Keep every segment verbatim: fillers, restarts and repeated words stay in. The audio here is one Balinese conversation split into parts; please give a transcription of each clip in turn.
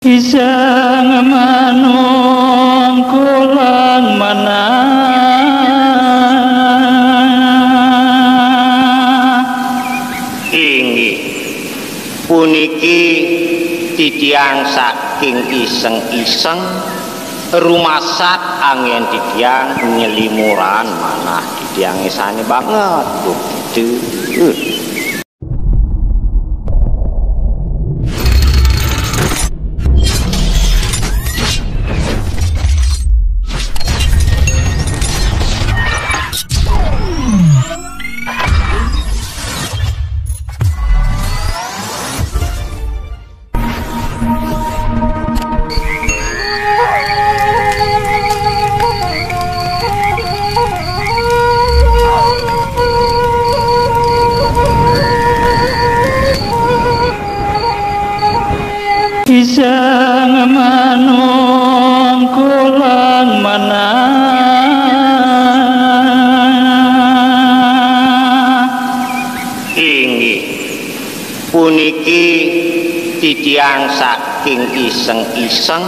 Sang manungkulang manah. Inggih, puniki titiang saking iseng-iseng, rumasat anggén titiang nyelimuran manah titiangé sané banget. Duh, gitu. Sang manungkulang manah. Inggih, puniki titiang saking iseng-iseng,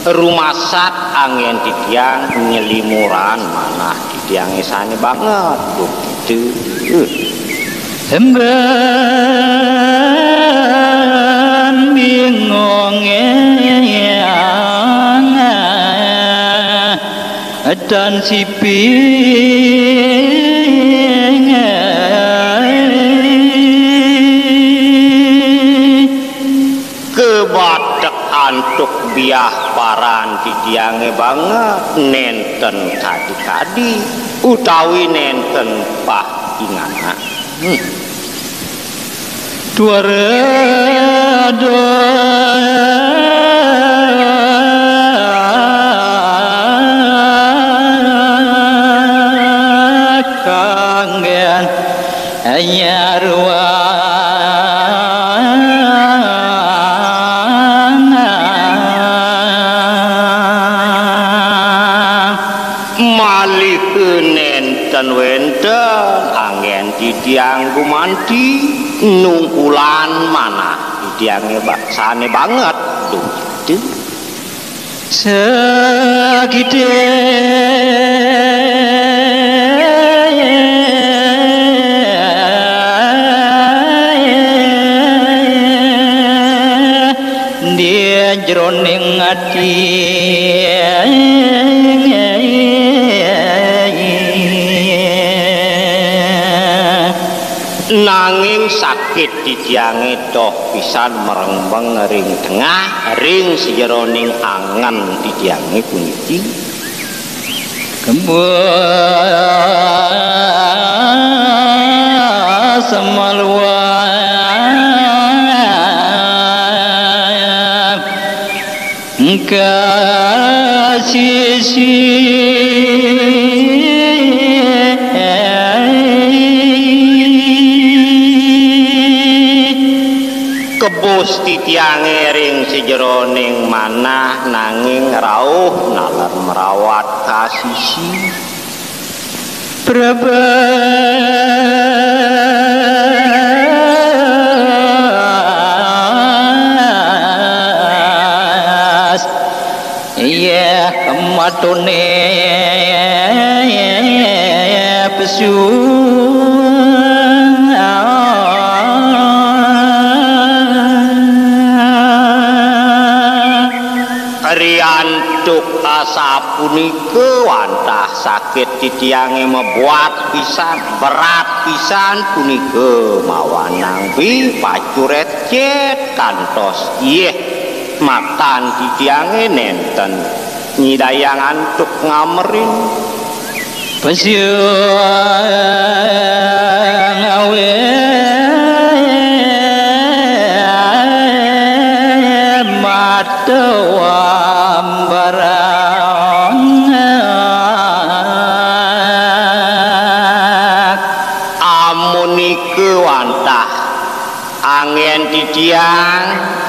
rumasat anggén titiang nyelimuran manah titiangé sané banget. Duh, gitu. Emban bingungé tan siping. Kebatek antuk biah paran titiangé banget, nénten kadi-kadi utawi nénten pah inganan. Hmm. Tuara doa kanggén nyaruang. Malih nénten wénten anggén titiang gumanti nungkulan manah titiangé ba-, sané banget. Duh, itu. Sakité di jroning ati. Nanging sakit titiangé toh pisan merembeng ring tengah, ring sajeroning angen titiangé puniki. Kembas maluan kasisi. Kebus titiangé ring sajeroning manah, nanging rauh naler mrawat kasisi. Prabas. Iya, kematuné pesu. Riantuk asapunika wantah sakit titiangé mabuat pisan, berat pisan punika mawanang bi pacuret cet kantos, yeh, matan titiangé nénten nyidayang antuk ngamerin. Pasiang awé mata wambarang. Amunika wantah anggén titiang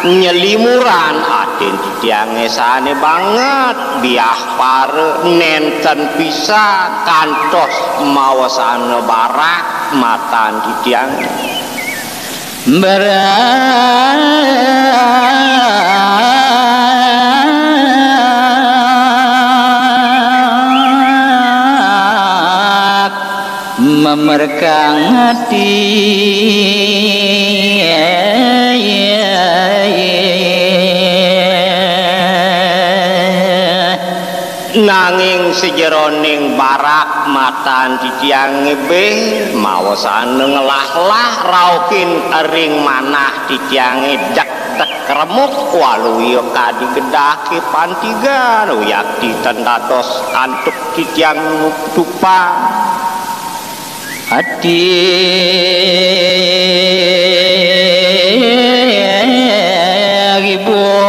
nyelimuran atin titiangé sané banget, biah para nénten pisan kantos mawasana barak matan titiang. Barak. Merkang ati. Nanging sajeroning barak matan titiange beh, maosana ngelah-lah rauhin ring manah titiange dek-dek remuk, waluya kadi gedake pantigan, wiakti ten dados antuk titiang tupang. Ati ribung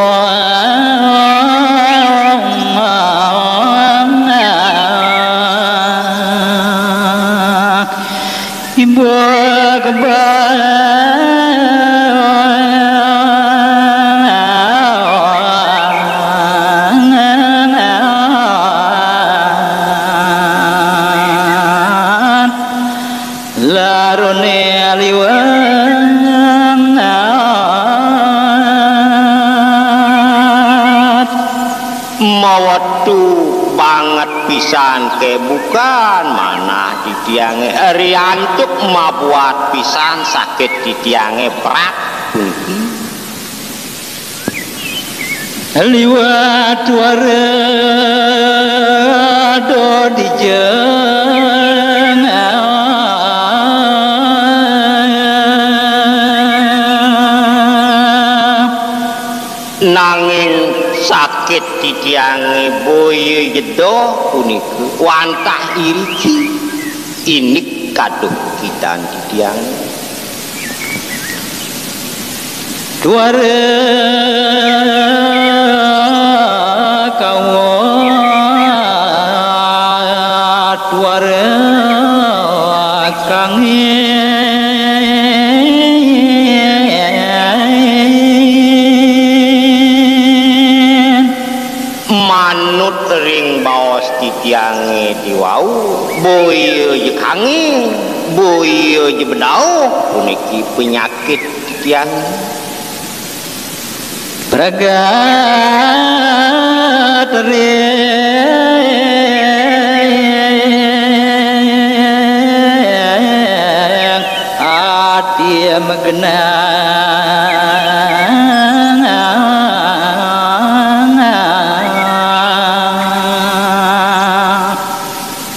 ibu kebang. Larune liwat. Mawetu banget pisan kebukan manah titiange, riantuk mabuat pisan sakit titiange prak puniki. Liwat wara do dijeng. Nanging sakit titiange boya jedoh punika wantah iriki indik kaduh kidan titiange. Tuara kawat, tuara kangin. Manut ring baos titiange diwau, boya ja kangin, boya ja bedauh, puniki penyakit titiange. Pragat ring ati magenang.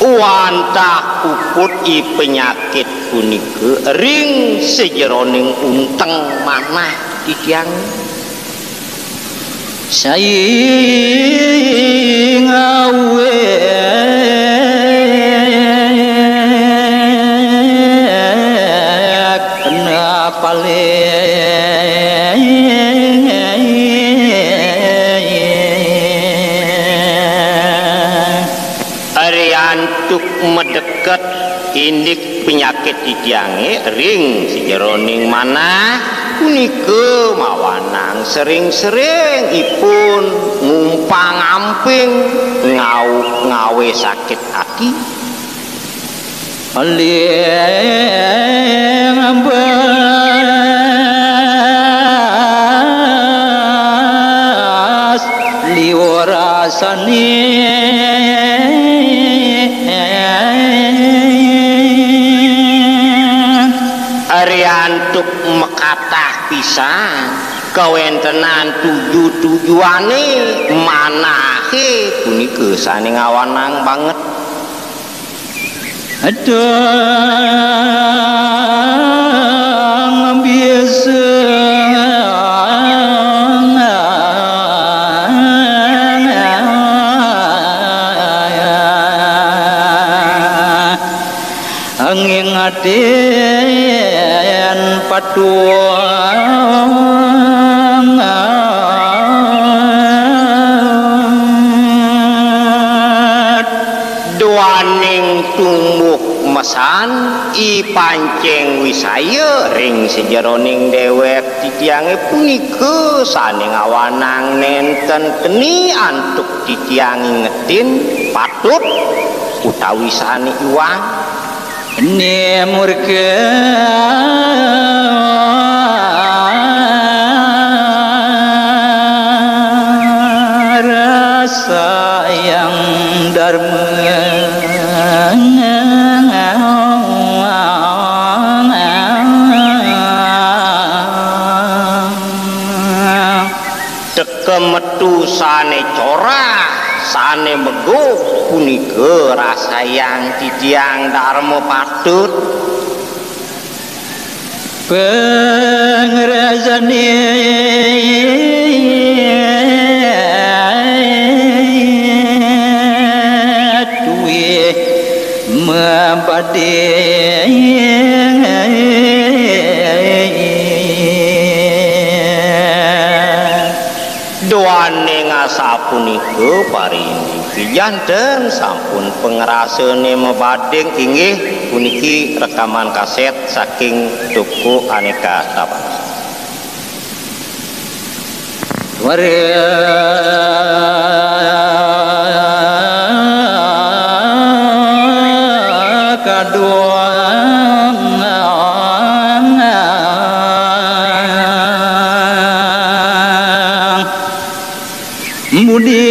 Wantah puput i penyakit punika ring sajeroning unteng manah titiang. Sai ngawé kena paling. Ari antuk medeket indik penyakit titiange ring sajeroning manah punika mawanang sering-sering ipun ngumpang amping ngau-, ngawe sakit ati. Paling ambas liwar asane. Ari antuk makatah pisan kawentenan tuju-tujuane manahe punika sane ngawanang banget. Adang biasa angin aten patuang. Duaning tumbuh mesan, i pancing wisaya ring sajeroning dewek titiange punika sane ngawanang nenten keni antuk titiang ingetin patut utawi sane iwang. Ini murka rasa yang dharma. Teka metu sane corah, sane meguh, punika rasayang titiang darma patut. Pangrasane tuwih mabading. Duaning asapunika, para inggih, janten sampun pangrasane mabading, inggih puniki rekaman kaset saking toko Aneka Tabas. Wara kadung budi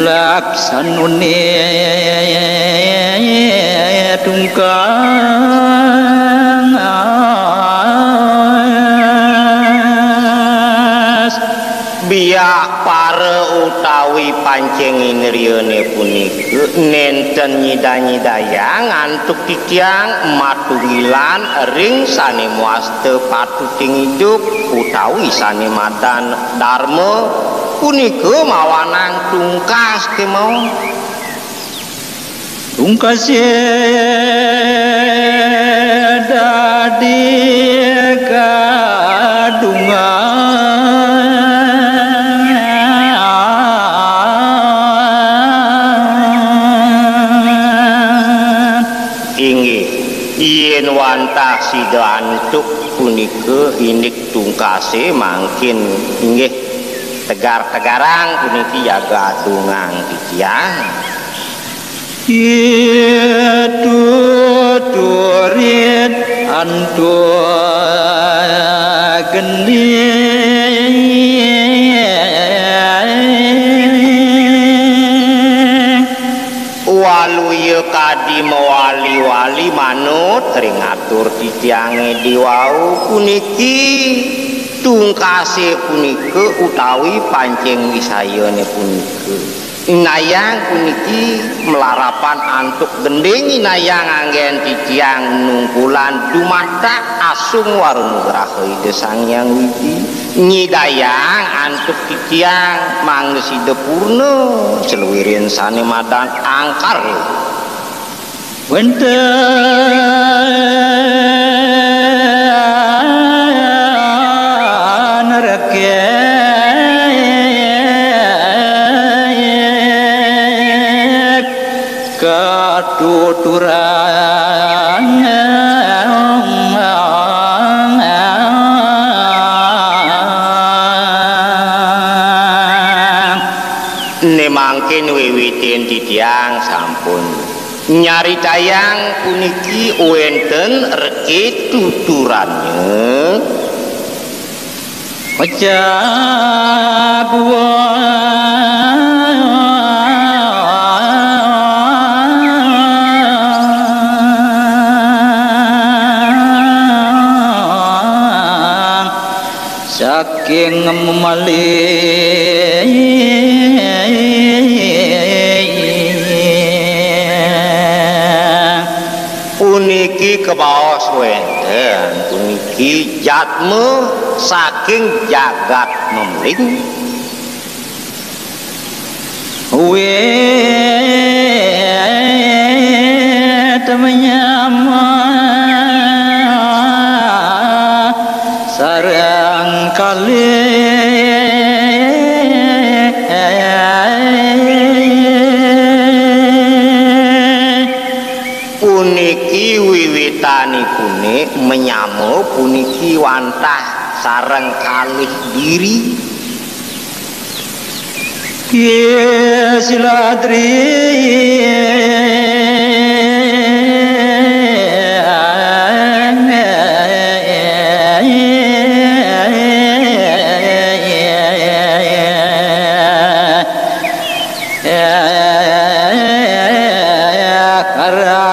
laksanune tungkas. Biak para utawi pancing indriyane punika nenten nyida-nyidayang antuk titiang matunggilan ring sane mawasta patuting idup utawi sane madan darma, punika mawanang tungkas kemawon. Tungkase dadi kadungan. Inggih, yen wantah sida antuk punika indik tungkase mangkin inggih tegar-tegarang puniki jaga dungang titiang. Itu turit antuk gending. Waluya kadi mawali-wali manut ring atur titiange diwau puniki tungkase punika utawi pancing wisayane punika. Inayang puniki malarapan antuk gending inayang anggen titiang nungkulan dumadak asung waranugraha Ida Sang Hyang Widi. Nyidayang antuk titiang mangda sida purna saluiring sane madan angkara. Wenten rekek katuturan. Ne mangkin wiwitin titiang sampun nyaritayang puniki wenten reke tuturannya. Pecah buang. Saking malih puniki kabaos wenten puniki jatma saking jagat Memling. Wit menyama sareng kalih. Puniki wiwitanipune menyama puniki wantah sareng kalih diri. Ye siladri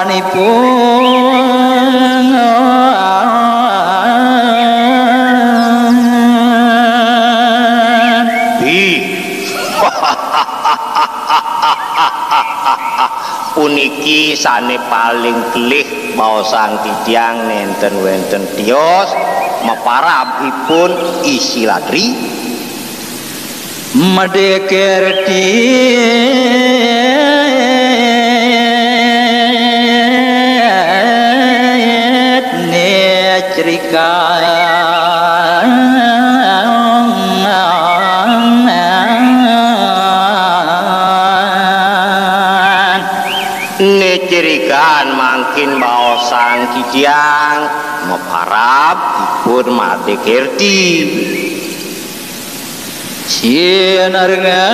Ipun. Ih. Puniki sane paling kelih baosang titiang nenten wenten tios maparab ipun isi ladri. Madé Kerti Nicerikan mangkin baosang titiang maparab ipun Madé Kerti. Sinarengan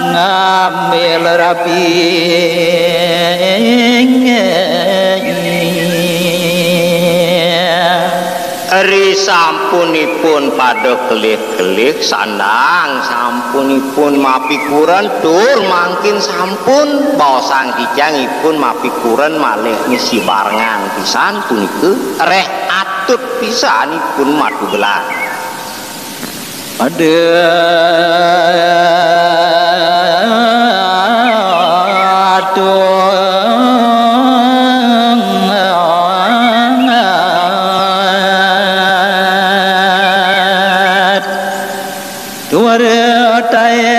ngambil rapi. Ri sampunipun pada kelih-kelih sandang, sampunipun mapikuren tur mangkin sampun baosang titiang ipun mapikuren malih misi barengan pisan punika. Reh atut pisanipun matugelan. Ada atung tuara tae.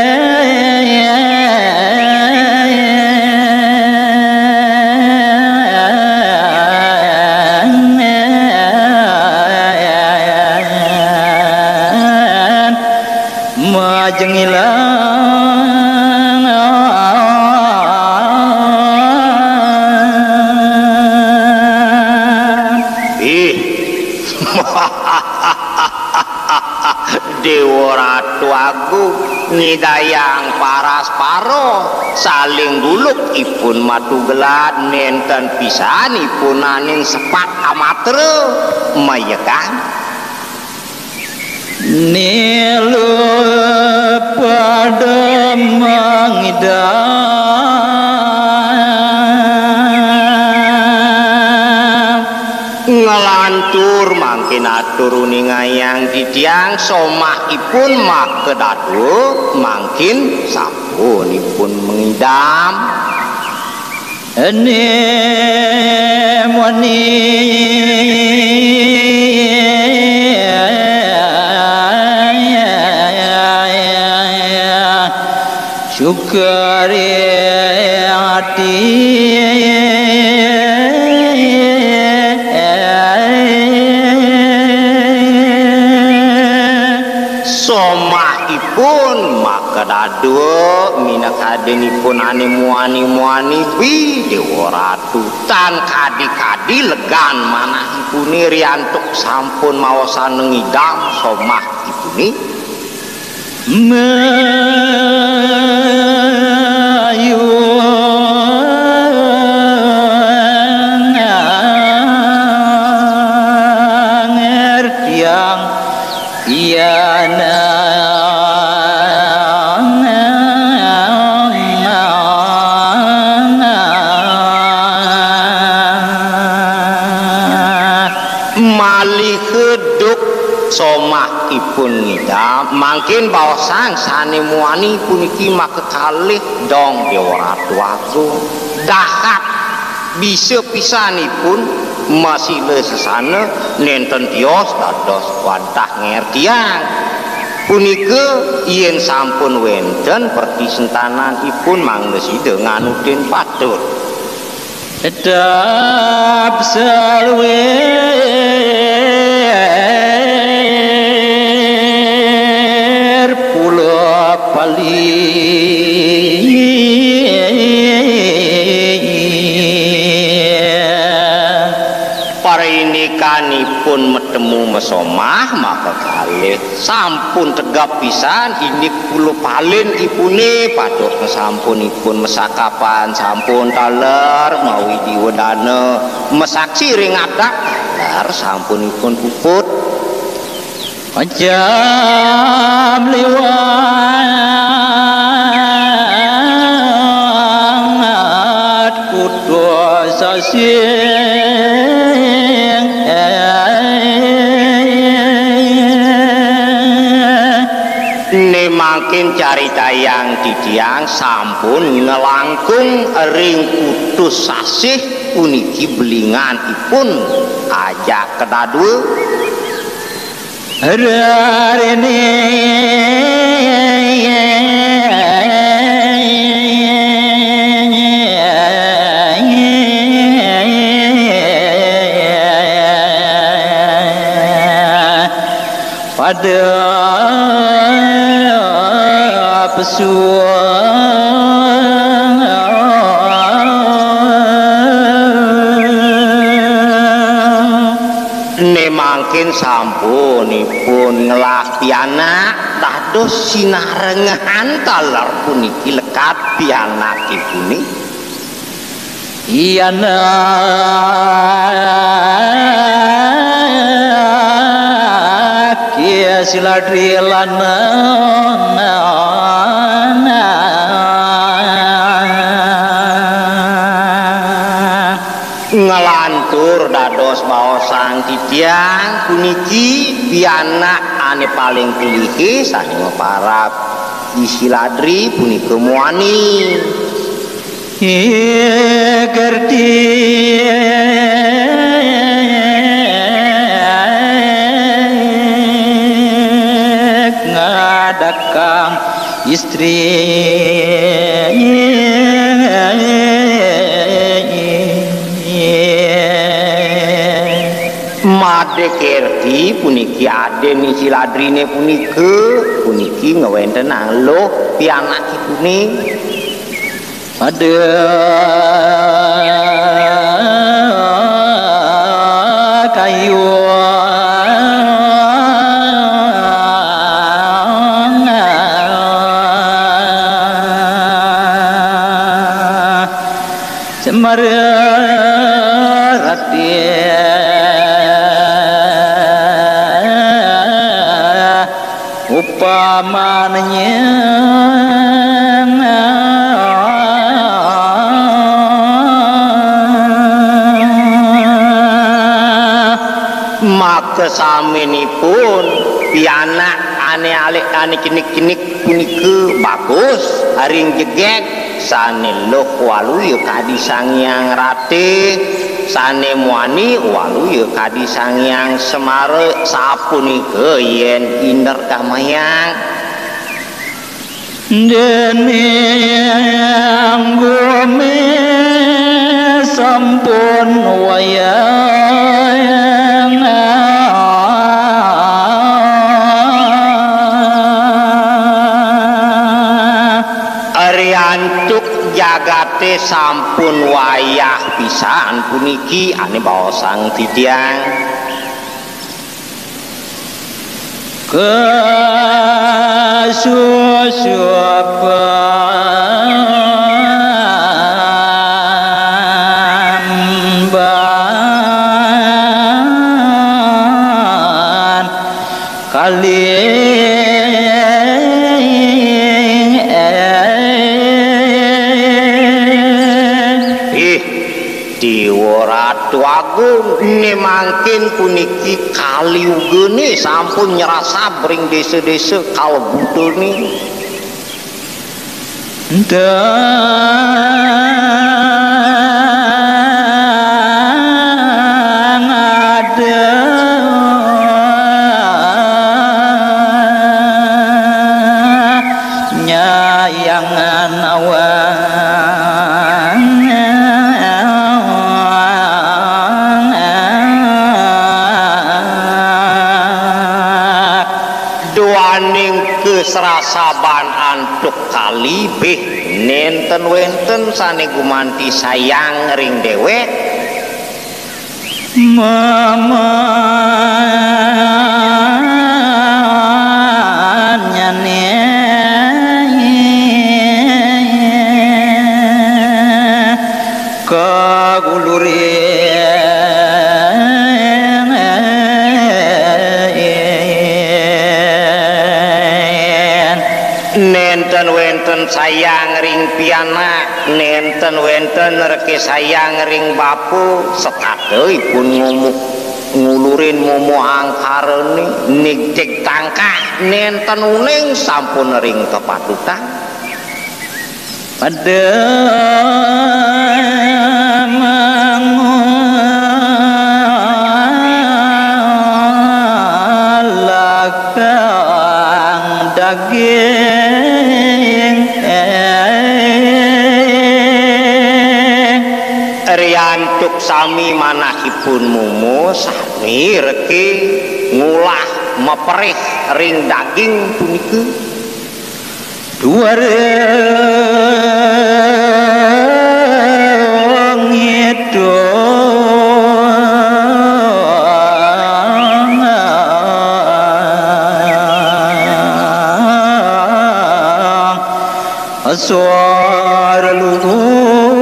Majengilang. Ih. Dewa Ratu Agung nyidayang paras paro saling buluk ipun matugelan nenten pisan ipunaning sepat amatra mayekan. Nila pada mangidam. Nglantur mangkin atur uningayang titiang somah ipun makadadua mangkin sampun ipun mangidam. Ene mani sukari ati. Somah ipun makadadua minakadinipun ane muani-muani bi Dewa Ratu. Tan kadi-kadi legan manahipune riantuk sampun maosana ngidam somahipune. Mayu ngertiang. Iya nang malih keduk somah ipun ngidam, mangkin baosang sane muani puniki makakalih dong Dewa Ratu Agung. Dahat bisa pisanipun masila sesana nenten tios dados wantah ngertiang. Punika yen sampun wenten pertisentananipun mangda sida nganutin patut. Tetap saluir pula pali. Parainikanipun matemu masomah makakalih sampun tegap pisan indik kula palin ipune, patut sampun ipun masakapan, sampun taler mawi diwa dana, masaksi ring adat taler sampun ipun puput. Macam liwat kutus asing. Né mangkin caritayang titiang sampun nglangkung ring kutus sasih puniki belinganipun ajaka dadua. Rarene pada pesuang. Né mangkin sampun ipun ngelah pianak dados sinarengan taler puniki lekad pianakipune. Pianak Ki Siladri lanang. Nglantur dados baosang titiang puniki pianak ané paling kelihé sané maparab Ki Siladri punika muani. Kerti ngadakang istri. Madé Kerti puniki adin Siladriné punika, puniki ngwéntenang luh pianakipune. Pada kayu Semara rati upamanya. Maka saminipun pianak ané alit ané cenik-cenik punika bagus ring jegég sané luh waluya kadi Sang Hyang Ratih, sané muani waluya kadi Sang Hyang Semara, sapunika yén indrekamayang. Déning gumi sampun wayah. Ari antuk jagaté sampun wayah pisan puniki ané baosang titiang. Kasusupan ban kalih. Ih, Déwa Ratu Agung, né mangkin puniki kaliugané sampun nyrasab ring désa-désa kalebutané. Dang ada nyayangan awang. Duaning kasrasaban antuk kalih, nénten wénten sané gumanti sayang ring déwék. Mamanyané kaguluring. Wénten sayang ring pianak, nénten wénten reké sayang ring bapa, setata ipun ngomong ngulurin momo angkarané, nigtig tangkah, nénten uning sampun ring kapatutan. Pada mangulakang daging. Riantuk sami manahipun momo sami reké ngulah maperih ring daging punika. Duara ngitung suara luhur.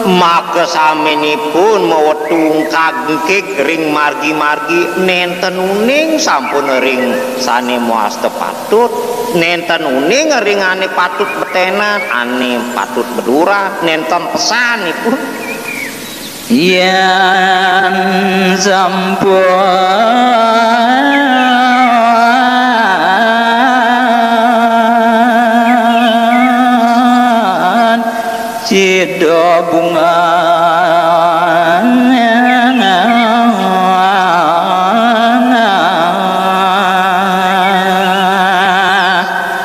Maka saminipun mawetu ngkag-ngkig ring margi-margi, nénten uning sampun ring sané mawasta patut, nénten uning ring ané patut betenan, ané patut beduran, nénten pesanipun. Yén sampun sida bunga.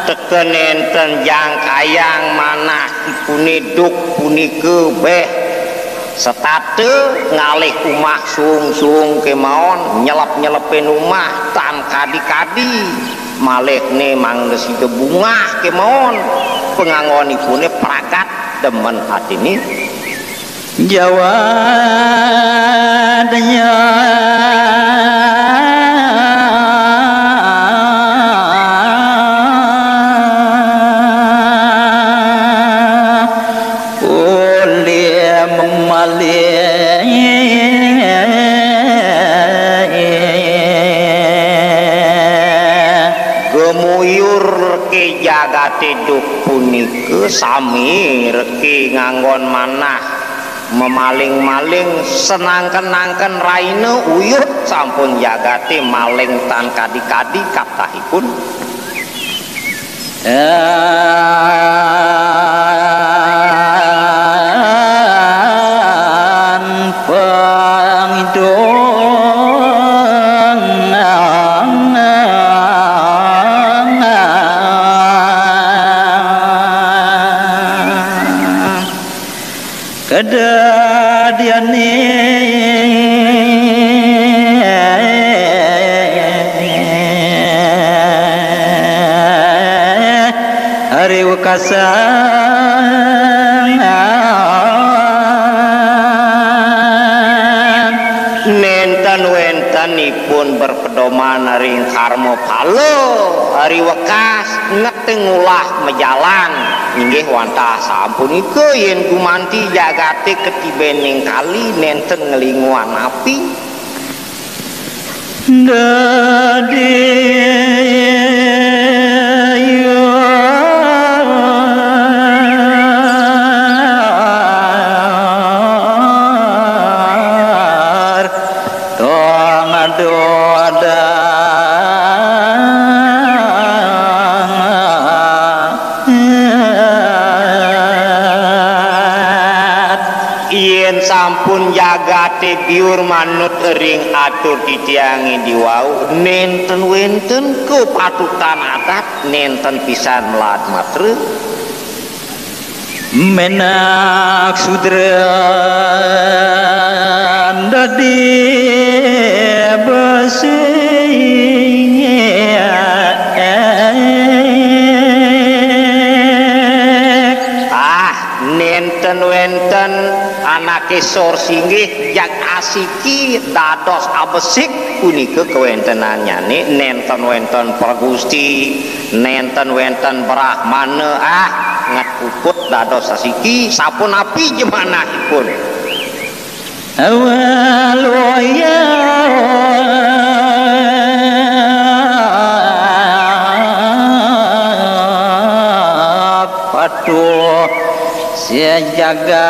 Teka nénten jangkayang manahipune duk punika béh setata ngalih umah suung-suung kémaon, nyelep-nyelepin umah tan kadi-kadi, malihne mangda sida bungah kémaon, panganggonipune pragat demen atine. Jawa Tengah. Ulih memalih gemuyur ke jagate duk punika sami reke nganggon manah memaling-maling senangken-nangken raina uyut sampun jagate maling tan kadi-kadi katahipun. An pangidung. Kadadiane hari wekasan. Nenten wentenipun berpedoman ring karma pala hari wekas ngeting ulah majalan. Inggih wantah sampunika yen gumanti jagate ketibening kali nenten ngelinguan api. Dadi Yen sampun jagate biur manut ring atur titiange diwau, nenten wenten kapatutan adat, nenten pisan melad matra. Menak sudra dadi besi. Ah, nenten wenten anake sor singgih jag asiki dados abesik punika kawentenannyane, nenten wenten pragusti, nenten wenten brahmana, ah, nget puput dados asiki, sapunapi jemanahipun. Awal wayah patuh sejagat.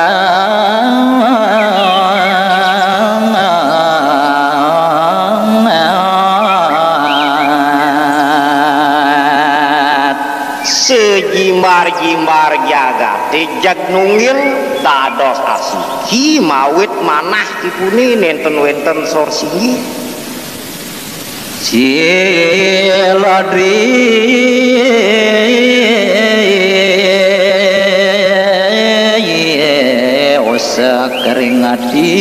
Sejimbar-jimbar jagaté jag nunggil dados asiki mawit manah ipuné nénten wénten sor singgih. Siladri usah kering ati.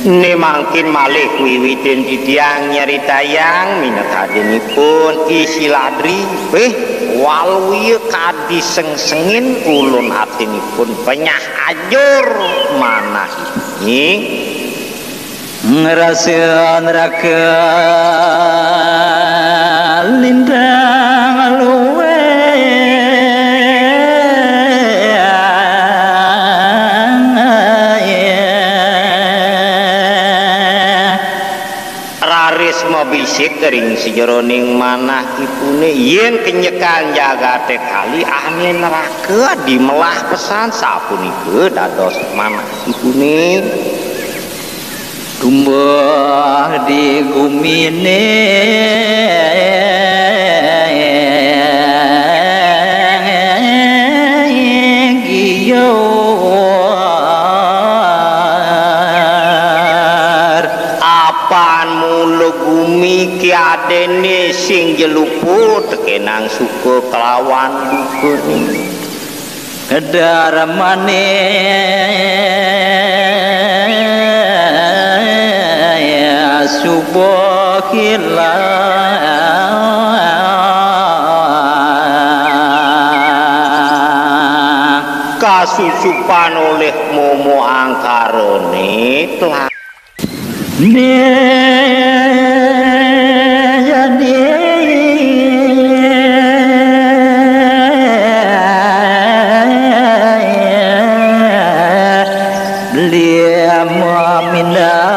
Né mangkin malih wiwiten titiang nyaritayang minakadinipun I Siladri, wéh, waluya kadisengsengin ulun atinipun penyah ajur manah ini. Ngrasa neraka lintang luwih. Raris mabisik ring sajeroning manah ipuné, yén kenyekan jagaté kali, ané neraka dimelah pesan, sapunika dados manah ipuné. Tumbuh di guminé giyor. Apan mula gumi kiadéné sing jluput, kénang suka kelawan dukané. Darmané suba hilang. Kasusupan olih momo angkarané telah. Nih, ya, nih. Beli mau mindah.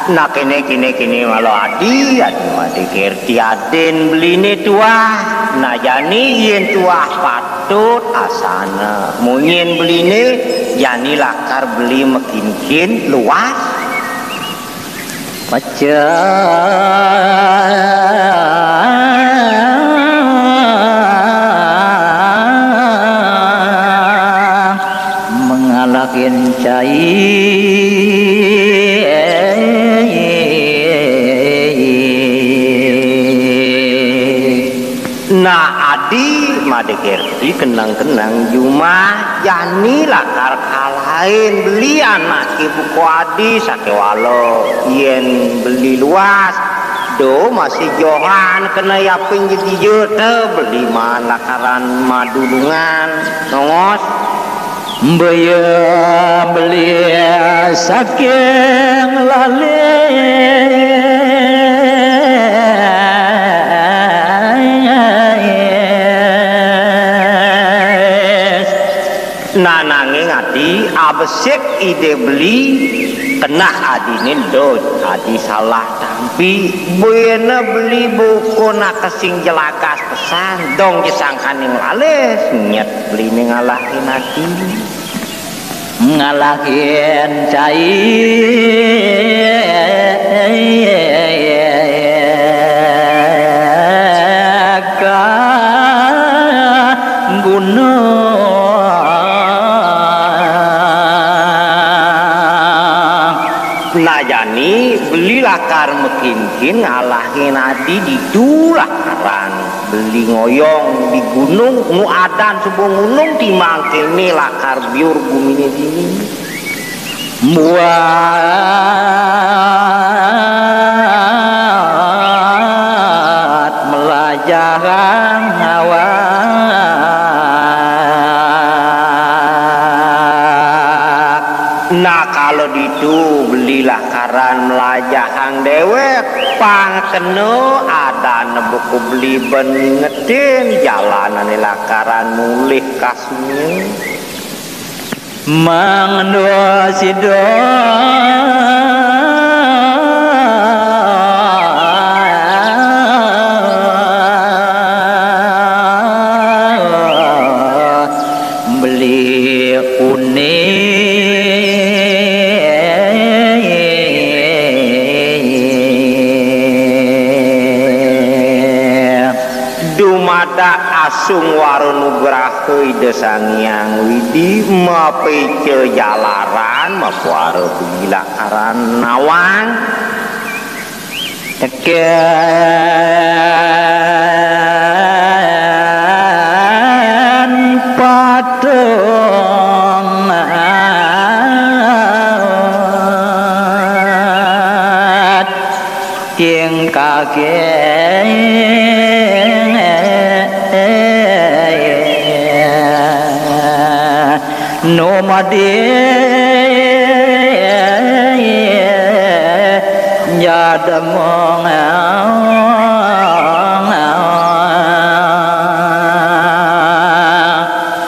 Nah, kéné, kéné, kéné, malu adi, adi, adi, Kirti adin beliné tuah. Nah, jani yén tuah patut asana. Mun yén beliné, jani lakar beli makinkin luas. Pacang mangalahin cai. Nah, adi Madé Kirti kenang-kenang jumah jani lakar kalahin beli anaké buka adi sakéwala yén beli luas. Do masih johan kena yapin jejija té beli maan lakaran madulungan. Nongos. Mbaya beli saking lalis. Nah, nanging adi abesik idé beli kenah adiné ndut, adi salah tampi, buina beli buka nakesing jelagas pesan, dong jesangkaning lalis, nyet beliné ngalahin adi. Ngalahin cai ka gunung. Nah, jani beli lakar makinkin ngalahin adi ditu lakaran. Beli ngoyong di gunung, nu adan suba gunung, timang kéné lakar biur guminé dini. Buat melajahang awak. Ran mlajahang déwék, pang kena adan buku beli ben ngetin jalanané lakaran mulih ka sunyi. Mangda sida beli uning. Dumadak asung wara nugraha Ida Sang Hyang Widi, mapica jalaran, mapuara beli lakaran nawang. Tekén patung tingkaging numadi jademong.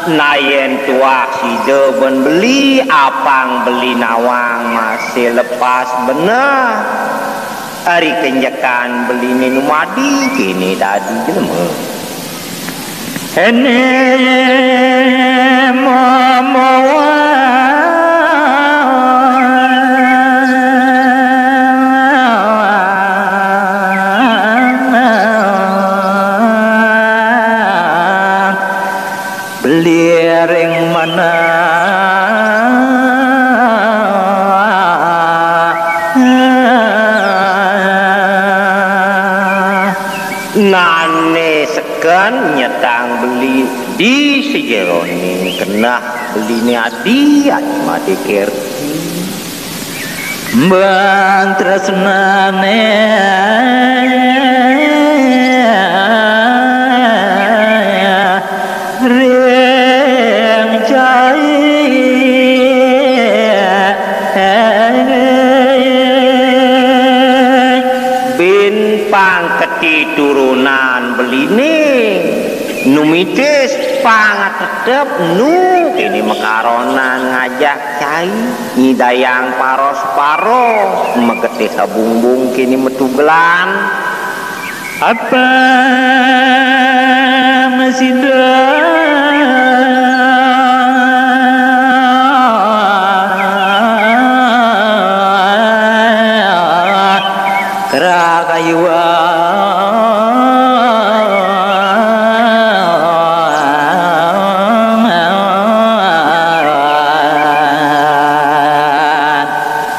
Nah, yén tuah sida ben beli, apang beli nawang masih lepas beneh. Ari kenjekan beliné numadi, kéné dadi jelema. Éné mamawa beli ring manah. Nané seken nyetang beli di sajeroning keneh beliné adi, adi mati kerti. Ban tresnané ring cai. Bin pang keti turunan beliné, nu mitis pang tetep nu kéné makaronan ngajak cai, nyidayang paros-paros, magetih abungbung kéné metugelan. Apang sida krakayuan.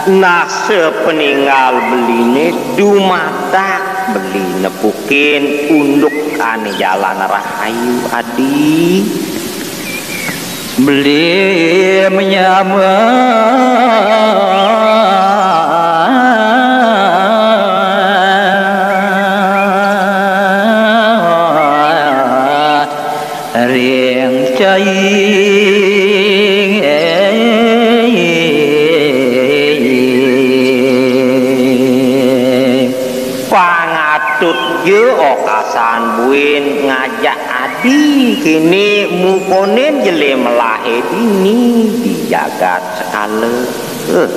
Nah, sapaninggal beliné dumadak beli nepukin unduk ané jalan rahayu adi. Beli menyama ring cai. Pangatut ja okasan buin ngajak adi, kéné mukonin jelé melahé dini di jagat sekala. Eh.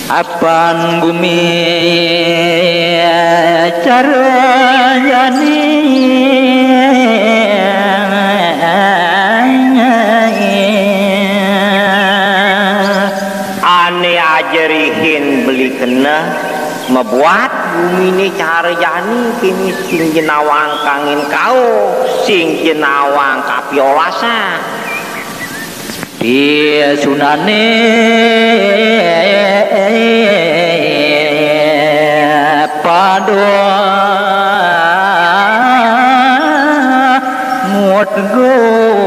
Apan gumi cara jani ané aja rihin beli keneh mabuat guminé cara jani, kéné sing jenawang kangin kauh, sing jenawang kapiolasan. Pisunané pada mutgong.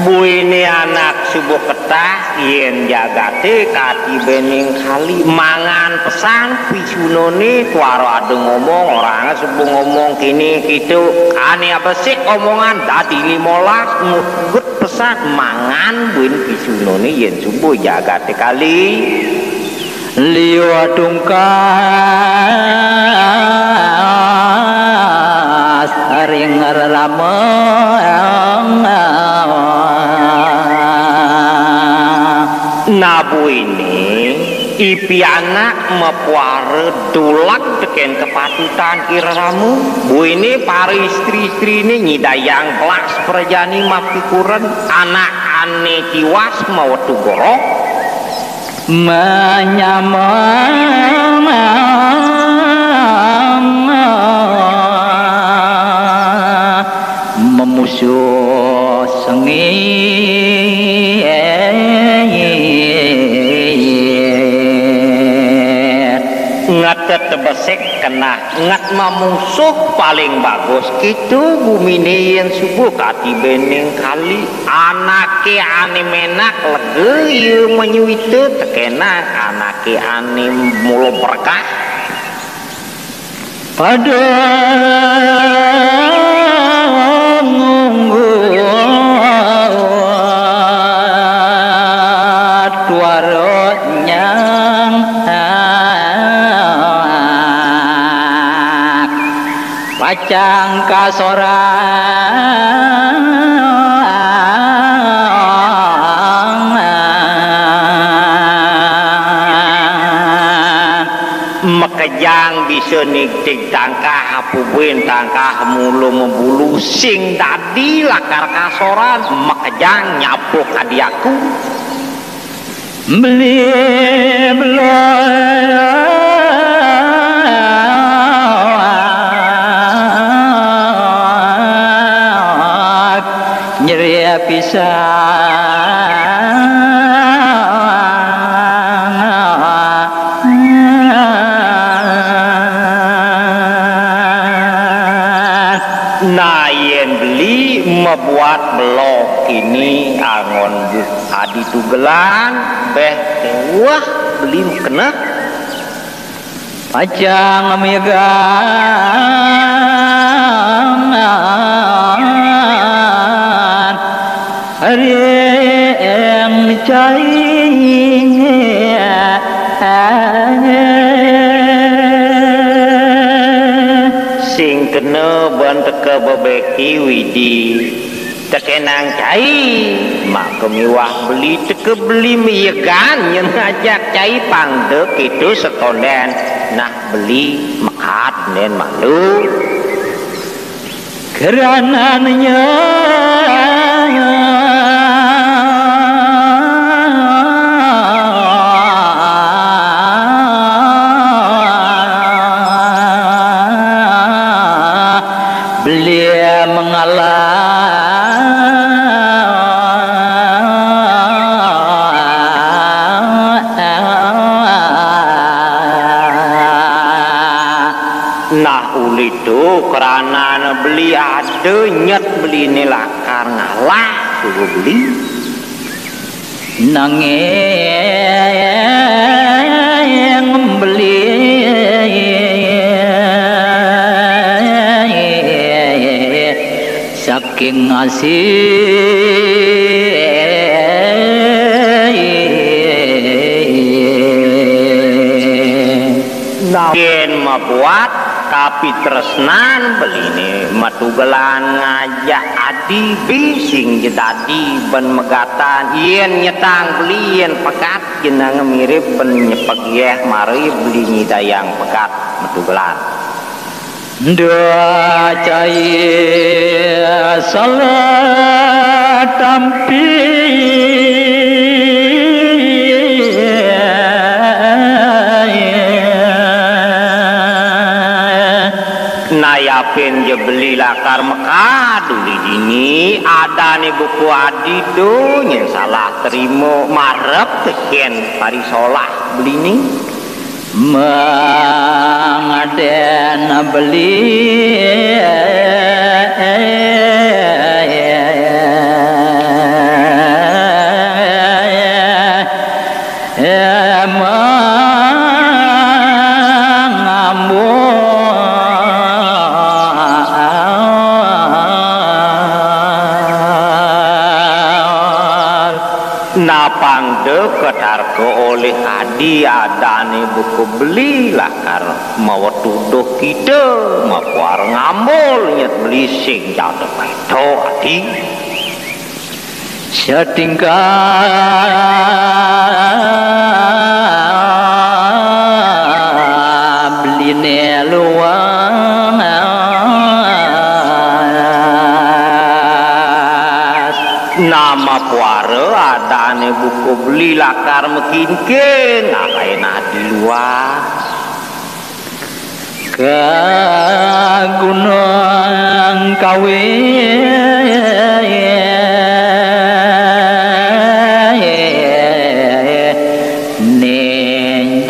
Buiné anak suba ketah, yén jagaté katibéning kali, mangan pesan pisunané, tuara ada ngomong, orahanga suba ngomong kéné kéto, ané abesik omongan dadi limolas, muget Sat mangan buin pisunané yén suba jagaté kali. Liwat tungkas ring rerama. Nah buiné i pianak mapuara dulag tekén kapatutan i rerama. Buiné para istri-istriné nyidayang belas prajani mapikuren, anak ané tiwas mawetu goroh. Manyama mamusuh sengit. Ngetet besik kenah ngat mamusuh paling bagus. Kitu guminé yén suba katibéning kali. Anaké ané ménak lega ia manyuwita, tekénang anaké ané mula berkah. Pada ngunggut waroknya. Pacang kasoran. Makejang bisa nigtig tangkah, apubuin tangkah mula mabulu, sing dadi lakar kasoran, makejang nyapuh kadi aku. Beli belak nyeri pisan. Nah, yén beli mabuat belog kini angon bu-, adi tugelan, béh, wah, beli makeneh. Pacang miegan ring cai. Sing kena ban teka bebeki Widi. Tekénang cai, maka miwah beli teka beli miegan nyén ngajak cai pang da kéto setondén. Nah, beli mekat nén malu. Kerananya beli mengalah. Nah, uli tu, krana beli ada nyet beliné lakar ngalah, suruh beli. Nanging beli saking asih. Nah, yén mabuat kapitresnan beliné matugelan ngajak adi, beli sing ja dadi ban megatan. Yén nyetang beli, yén pegat jeneng mirip ban nyepegeh, mara beli nyidayang pegat matugelan. Nda cai salah tampi. Nayapin ja beli lakar mekad uli dini, adané buku adi do nyén salah terima, marep tekén parisolah beliné. Mangaden beli. Emang ambo. Napang da kadarka olih adi adané buka beli lakar mawetuduh kita, mapuara ngambul nyet beli sing jada peta adi. Satingkah beliné luas. Nah mapuara adané buka beli lakar makinking, ngalahin adi luas. Ka Gunung Kawi né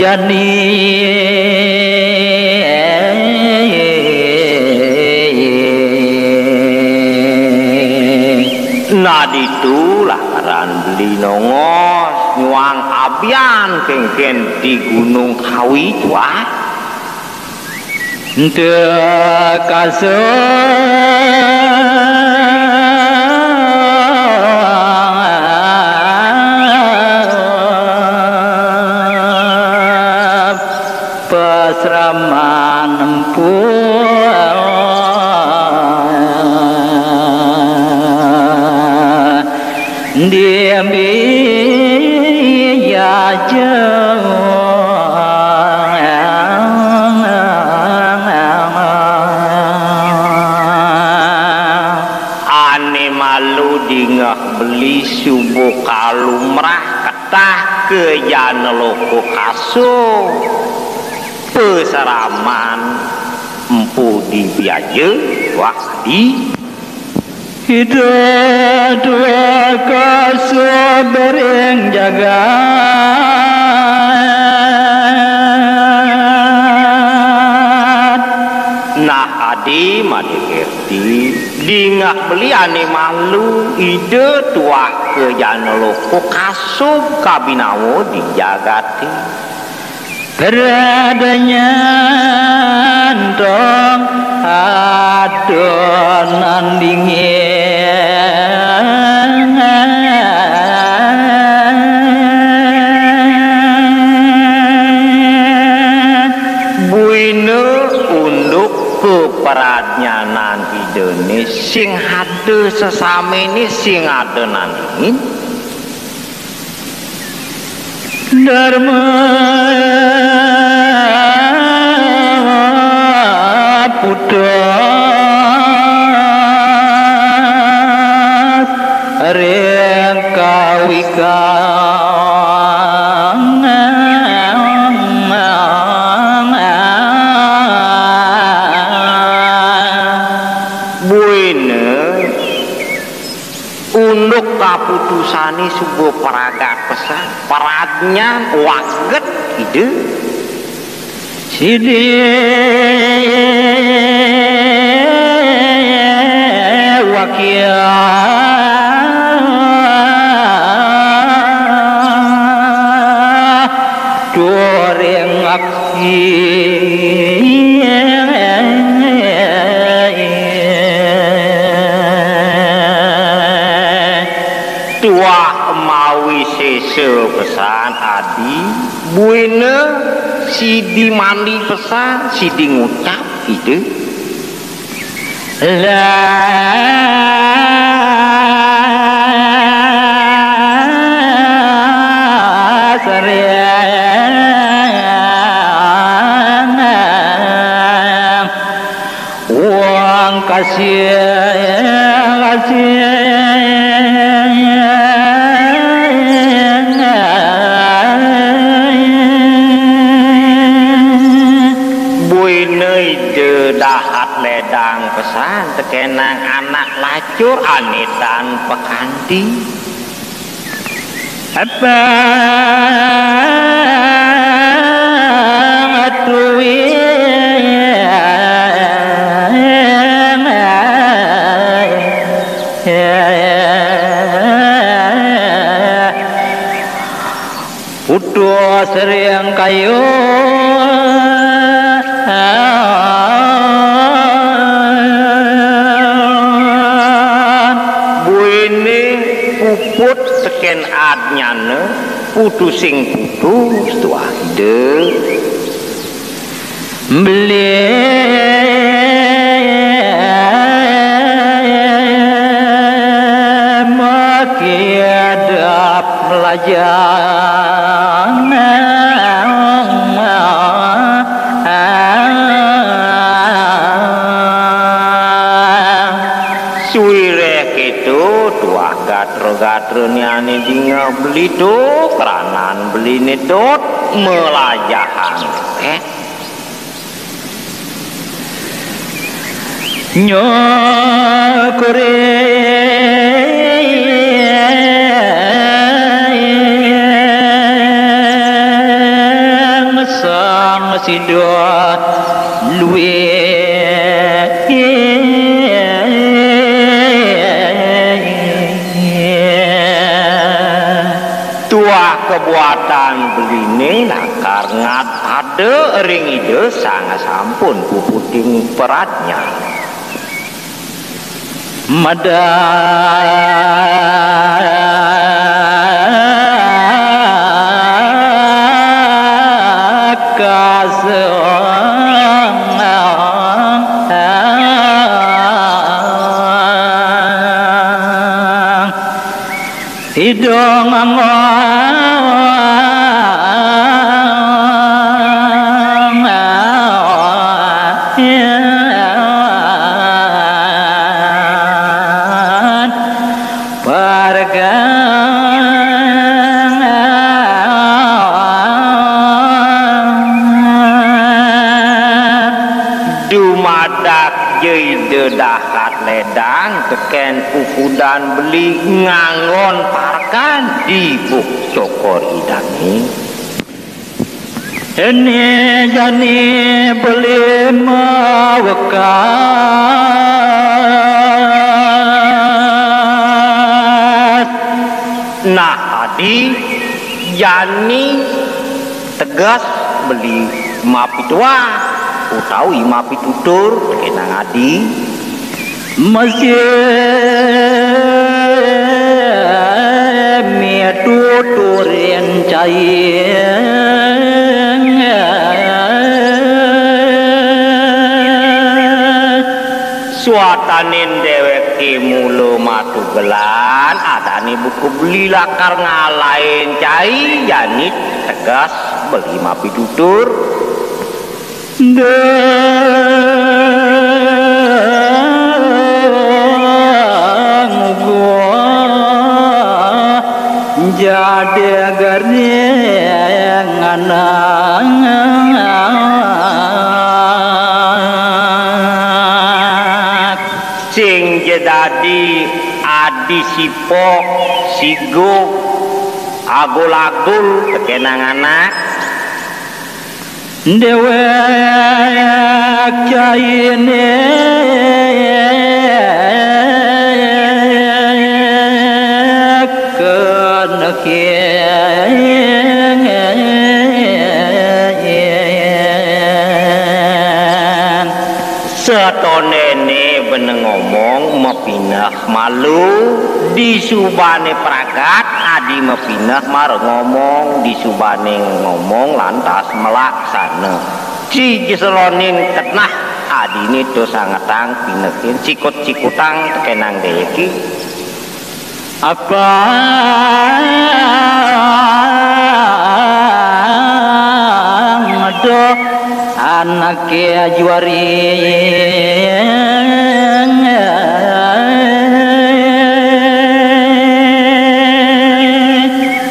jani. Nah ditu lakaran beli nongos nyuang abian kénkén di Gunung Kawi, tuah. Ento kasep pasraman empu. Diambi jaja. Ané malu dingeh beli suba kalumrah ketah ka jana loka kasub. Pasraman empu dibiaja, wah di. Ida dua kasub ring jagat. Nah adi Madé Kerti, dingeh beli ané malu, Ida tuah ka jana loka kasub kabinawa di jagaté. Radanya entong ada nandingin. Buina unduk kapradnyanan Idané sing ada sesaminé, sing ada nandingin. Darma putus ring kawikan. Buina unduk kaputusané suba pragat pesan, pradnyan waget Ida. Sidi wakia turing aksi. Tuah mawisésa pesan adi, buina sidi mandi pesan, sidi ngucap Ida. Las ring wong kasih, kasih. Buina Ida dahat ledang pesan tekénang anak lacur ané tan pakanti. Apa atuwi putus ring kayun. Buine puput Kén adnyana putusing putus tuah Ida. Beli makiadap lajang. Suwiréh kéto tuah gatra-gatrané ané dingeh beli to, kranan beliné dot malajahan. Eh? Nyakuring sang sida luwih. Tuah kabuatan beliné lakar ngat pada ring Ida sang sampun puputing pradnyan. Madakasang Ida ngangong pargang. Dumadak ja Ida dahat ledang tekén pupudan beli nganggon parkan di buk cokor Idané. Ené jani beli mawekas. Nah, adi jani tegas beli mapituah utawi mapitutur, tekénang adi. Masih mituturin cai. Suatanin déwéké mula matugelan, adané buka beli lakar ngalahin cai, jani tegas beli mapitutur. Dang gua jadi garing anak. Sing ja dadi adi sipok, sigo, agul-agul, tekénang anak. Déwék cainé keneking. Satonéné beneng ngomong mapineh malu, disubané pragat adi mapineh mara ngomong, disubané ngomong lantas malaksana. Ci jeselonin kenah adiné to sangetang pinehin sikut-sikutang tekénang déwéké. Apa ada anaké juari.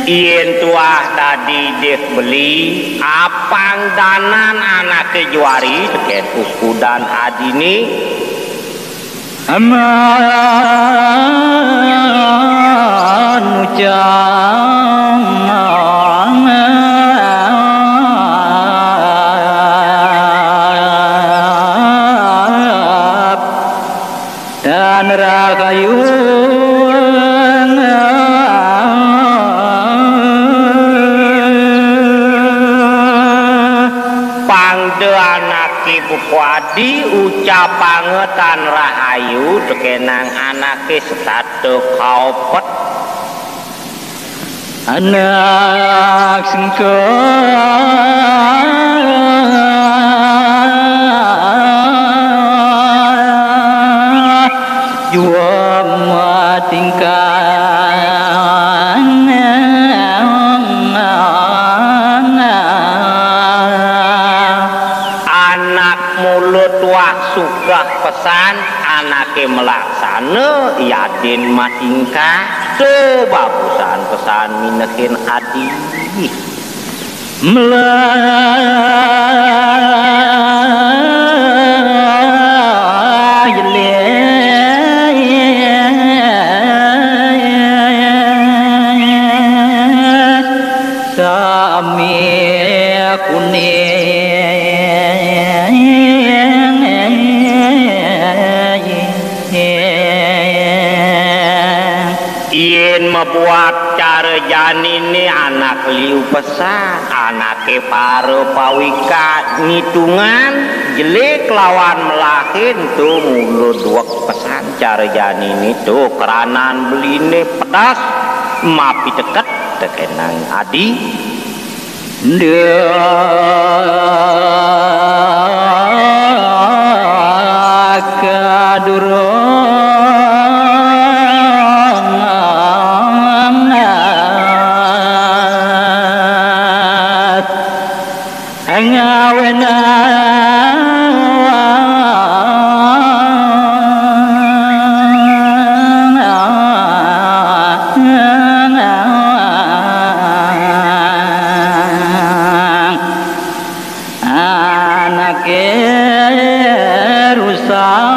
Yén tuah dadi déh beli, apang danan anaké juari tekén pupudan adiné. Aman ucap tan rahayu. Pangda anaké buka adi, ucapanga tan rahayu tekénang anaké setata kaopet. Anak sengkang jua matingkang. Anak mulut wah sukah pesan, anake melaksana yadin matingkah. To babusan pesan minehin adi. Melah jelek sami kuning. Yen mabuat cara janine anak liu pesan, anake para pawikan ngitungan jelek lawan melahin to mula duwek pesan cara janine to keranan beline pedas mapiteket tekenang adi. Ndak kadurung ngawena. Anake rusak.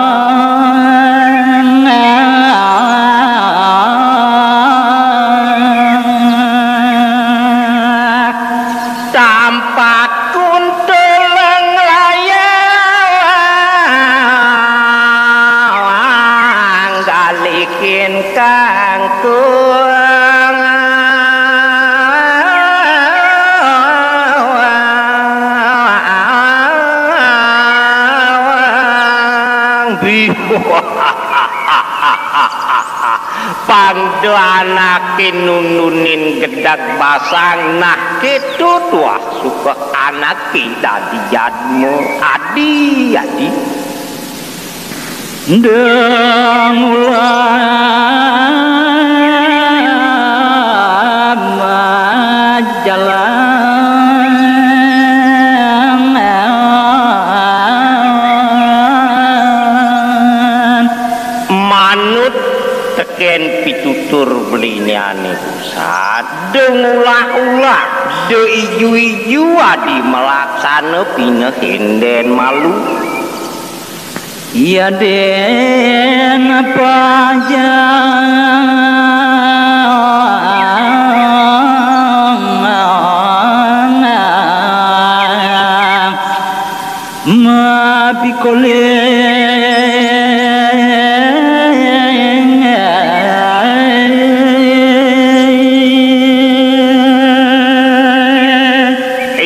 Tampat kuntul nglayang galikin kangkung. Pang da anake nundunin gedeg basang, nah keto tuah suka anake dadi jadma adi-adi. Ndang ulah majalan. Manut teken pitutur belinyane pusat, da ngulah-ulah, da iju-iju adi malaksana pinehin den malu. Iya den pajang mapikoleh.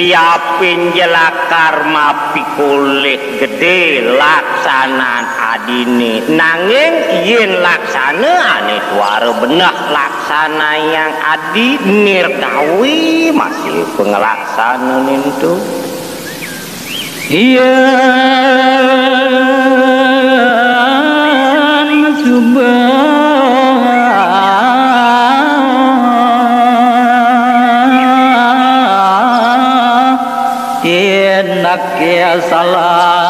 Iya pin jelakar mapikoleh gede laksanan adine, nanging yen laksana ane tuara beneh laksanayang adi nirkawi masih panglaksana nintu. Yen suba tindak ya salah.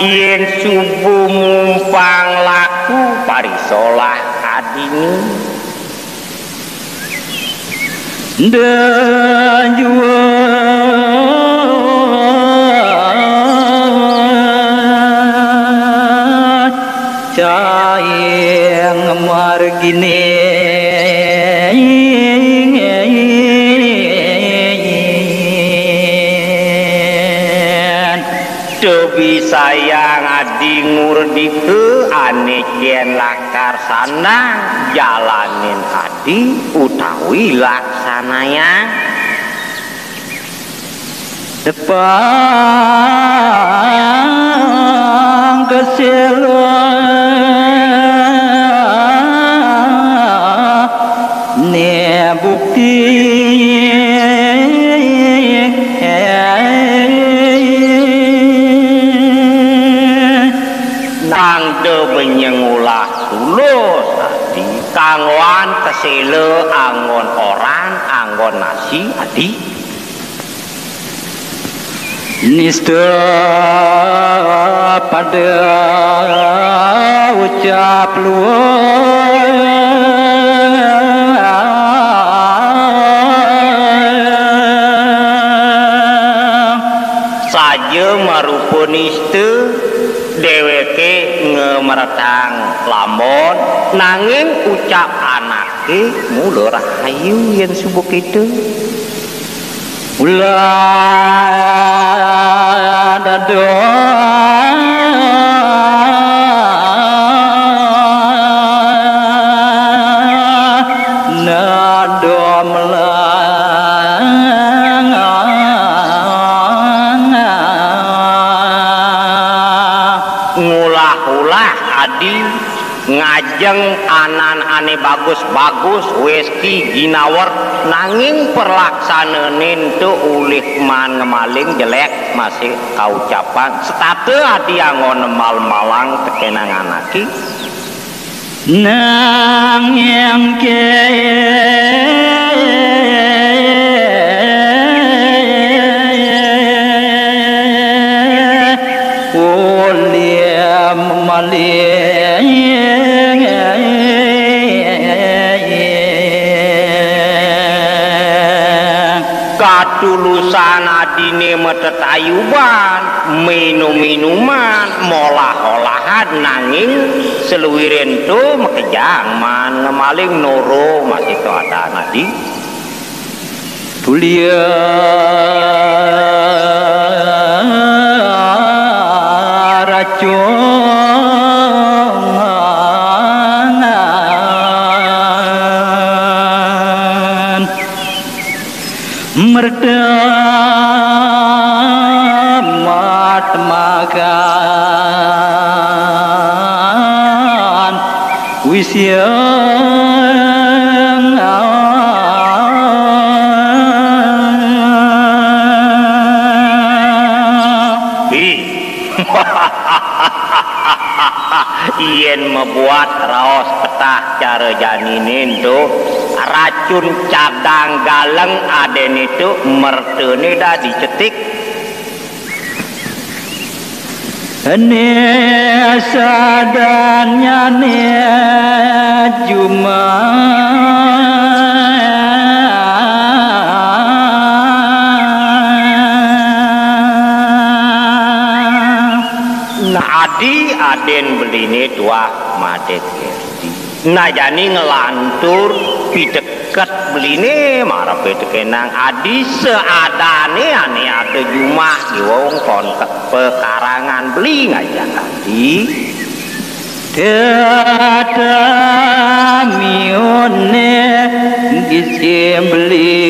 Yen suba mumpang laku parisolah adine. Nda jua cai margine. Tebisayang adi ngurdika ane ken lakar sandang jalanin adi utawi laksanayang. Tepang kesela. Tangda benyeng ulah tulus adi, kanggoan kesela anggon oran, anggon nasi adi. Nista pada ucap luwung. Saja marupa nista, deweke ngemeretang lambon, nanging ucap anake mula rahayu yen suba kita. Ulah dada nada melang. Ngulah-ulah adi, ngajeng anan ane bagus-bagus, westi ginawer, nanging perlaksanane ento ulih maan ngemaling jelek, masih kaucapan setata adi anggon malang tekenang anake. Nanging ke ulih maling. Katulusan adine matetayuban, minum-minuman, molah-olahan, nanging saluirin to makejang maan ngemaling noro masih to adan adi. Tulia racungan merdemat makan. Wisiang. Ih. Yen mabuat raos petah cara janine ento, racun cadang galeng adene to mertene dadi cetik. Ene sadannyane jumah. Nah, adi aden beline tuah Madé Kerdi. Nah, jani nglantur piteket beline marepe tekenang adi seadane ane ada jumah di wong kon pekarangan beli ngajak adi. Tetamiune gisi beli.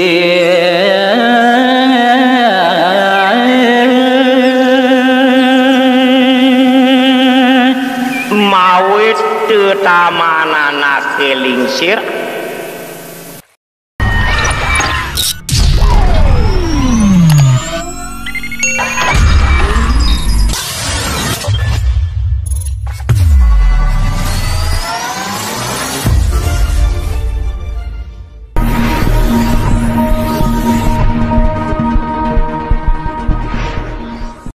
Mawit tetamanan ake lingsir